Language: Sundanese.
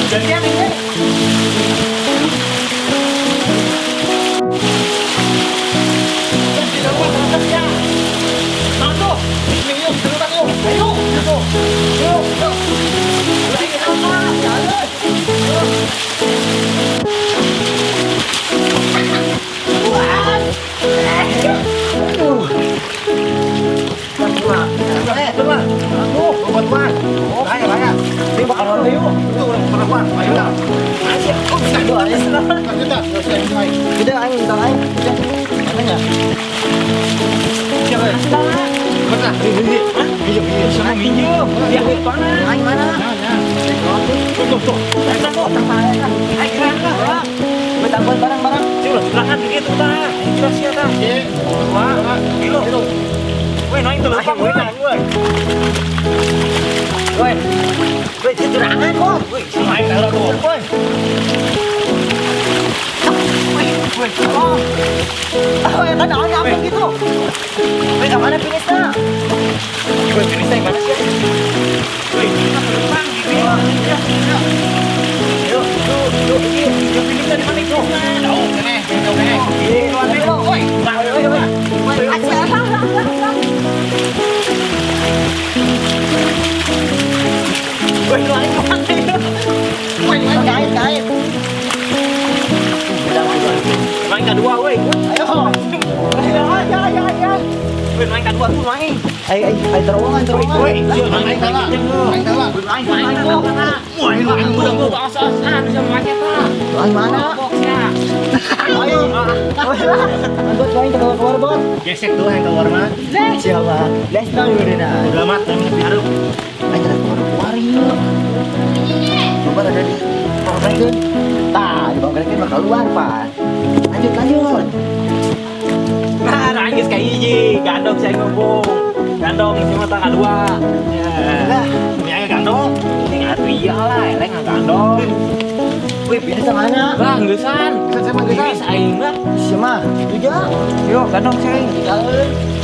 Gantian ini. Satu, yuk, yuk, ayo, yuk, yuk, yuk. Anh mana? Tuh, tuh. Barang-barang. Silakan gitu ta. Jelas ya ta. Wah, kilo. Weh, noing tuh lupa gue. Weh. Weh, curangan kok. Weh, main kalau tuh. Weh. Weh, oh. Weh, kan apa gitu. Weh, mana finishnya? Weh, finishnya mana sih? Weh, kita ke depan gitu. Ya, ya. Yuk, yuk, yuk, yuk. Finishnya di mana itu? Jauh, kene, jauh kene. Woi, woi, woi. Woi, woi, kait, kait. Main kedua, woi. Ayo. Ayo, ayo, ayo. Woi, main kedua tuh main. Ayo, ayo, terowongan, terowongan. Woi, main kalah. Main kalah. Main kalah. Woi, main udah gua asas-asan bisa make ta. Main mana? Ayo. Bot, main keluar, bot. Gesek tuh yang keluar mah. Siapa? Les tau udah dah. Udah amat, tapi harus. Ayo keluar, keluar yuk. Coba ada di bawah. Tah, di bawah mah keluar, Pak. Lanjut, lanjut. Nah, nangis kayak hiji, gandong saya ngomong. Gandong cuma tanggal 2. Lah, ini aja gandong. Ini atuh iyalah, eleng gandong. Wih, bisa mana? Lah, ngeusan. Ngeusan sama ngeusan. Aing lah. Siapa? Itu aja. Yuk, gandong saya. Tinggalin.